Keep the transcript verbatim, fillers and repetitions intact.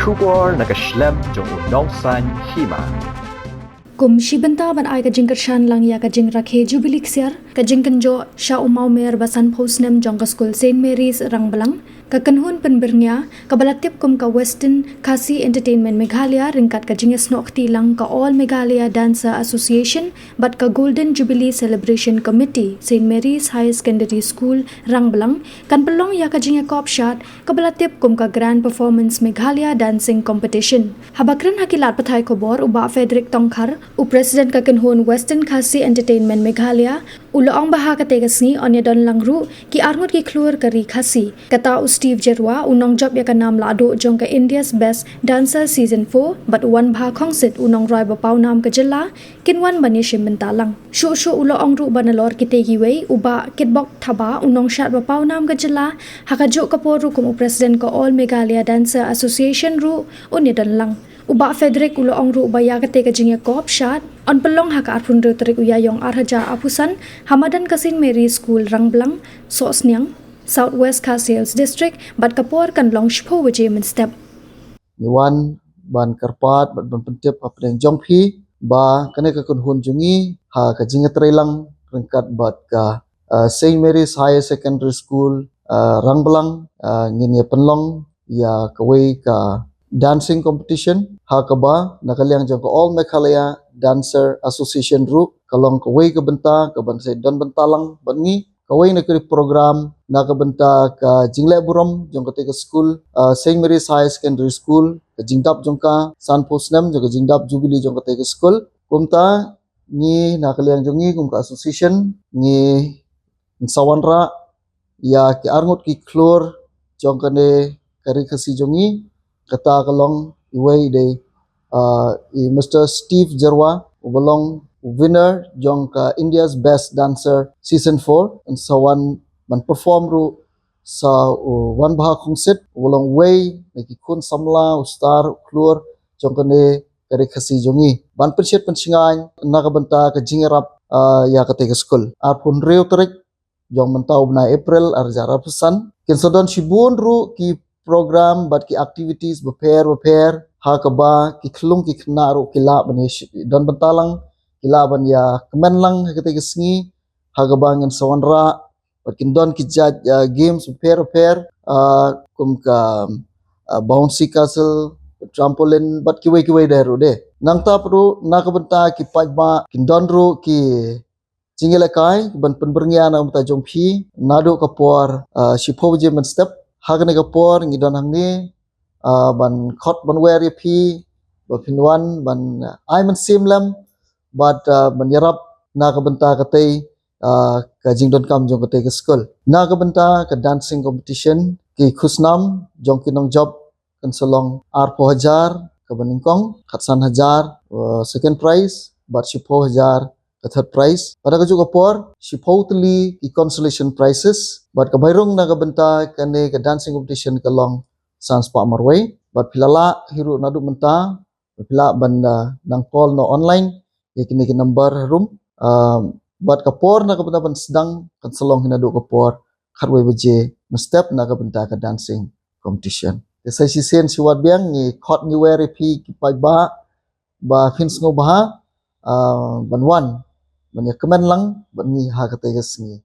Khubor na ka shlem jong u Nongsaiñ Hima. Kum shi bynta ban ai ka jingkyrshan lang ïa ka jingrakhe Jubilee Ksiar, ka jingkynjoh sha u mawmer ba sanphew snem jong ka skul Saint Mary's Rangblang, ka kynhun pynbyrngia, kaba la tip kum ka Western Khasi Entertainment Meghalaya ryngkat ka jingïasnoh kti lang ka All Meghalaya Dancer Association bad ka Golden Jubilee Celebration Committee Saint Mary's Higher Secondary School Rangblang, kan pynlong ïa ka jingïakop shad kaba la tip kum ka Grand Performance Meghalaya Dancing Competition. Haba kren ha ki lad pathai khubor u Bah Frederick Tongkhar, u President ka kynhun Western Khasi Entertainment Meghalaya, u la ong ba ha katei ka sngi yn ïadon lang ruh ki arngut ki khlur ka ri Khasi. Kata u Steve Jyrwa, u nongjop ïa ka nam lahduh jong ka India's Best Dancer Season four, bad u Wanbha Khongsit, u nongrwai ba pawnam ka jylla, kin wan ban ïashim bynta lang. Shuh shuh u la ong ruh ba nalor kitei kiwei, u Bah Kitbok Thabah, u nongshad ba pawnam ka jylla, ha kajuh ka por ruh kum u President ka All Meghalaya Dancer Association ruh un ïadon lang. U Bah Frederick u la ong ruh ba ïa katei ka jingïakop shad yn pynlong ha ka arphew hynriew tarik u Ïaïong arhajar arphew san, ha madan ka Saint Mary School Rangblang, Sohsniang, South West Khasi Hills District, bad ka por kan long shiphew baje mynstep. Ngi wan ban kyrpad bad ban pyntip hapdeng jong phi ba kane ka kynhun jong ngi ha ka jingïatreilang ryngkat bad ka, uh, Saint Mary's Higher Secondary School, uh, Rangblang, uh, ngin ïa pynlong ïa kawei ka dancing competition, ha kaba na ka liang jong ka All Meghalaya Dancer Association ruh ka long kawei ka bynta kaban sa don bynta lang bad ngi. Kawei na ka program na ka bynta ka jingleh burom jong katei ka skul, uh, Saint Mary's Higher Secondary School, ka jingdap jong ka sanphew snem jong ka jingdap Jubilee jong katei ka skul. Kumta ngi na ka liang jong ngi kum ka association ngi sa wanrah ïa ki arngut ki khlur jong kane ka ri Khasi jong ngi. Kata ka long iwei de, uh, i Mister Steve Jyrwa, uba long winner jong ka India's Best Dancer Season four, yn sa wan ban perform ruh sa u Wanbha Khongsit, uba long wei na ki khun samla, u star, u khlur jong kane ka ri Khasi jong ngi. Ban pynshet pynshngaiñ na ka bynta ka jingïarap, uh, ïa katei ka skul. Arphew hynriew tarik jong mynta u bnai April arhajar arphew san. Kin sa don shibun ruh ki program bad ki activities bapher bapher ha kaba ki khyllung ki khynnah ruh ki lah ban ïa shi-, don bynta lang, ki lah ban ïa kmen lang ha katei ka sngi, ha kaba ngin sa wanrah bad kin don ki jait, uh, games bapher bapher, uh, kum ka, uh, bouncy castle, trampoline bad kiwei kiwei de ruh de. Nangta pat ruh na ka bynta ki paidbah kin don ruh ki jingïalehkai ban pynbyrngia na ka bynta jong phi naduh ka por, uh, shiphew baje mynstep. Ha kane ka por ngi don hangne, uh, ban khot ban wer ïa phi ba phin wan ban, uh, ai mynsiem lem bad, uh, ban ïarap na ka bynta katei, uh, ka jingdonkam jong katei ka skul. Na ka bynta ka dancing competition, ki khusnam jong ki nongjop kan sa long arphew hajar kaba nyngkong, khatsan hajar, uh, second prize, bad shiphew hajar ka third prize. Bad ha kajuh ka por shiphew tylli ki consolation prizes. Bad ka bai rung na ka bynta kane ka dancing competition ka long san spah marwei. Bad phi la lah hi ruh naduh mynta, phi lah ban, uh, nang call noh online ïa kine ki number harum. Um, bad ka por na ka bynta ban sdang kan sa long hi naduh ka por khatwei baje mynstep na ka bynta ka dancing competition. Te sa shisien shi wat biang ngi khot ngi wer ïa phi ki paidbah ba phin sngewbha, uh, ban wan ban ïa kmen lang bad ngi ha katei ka sngi.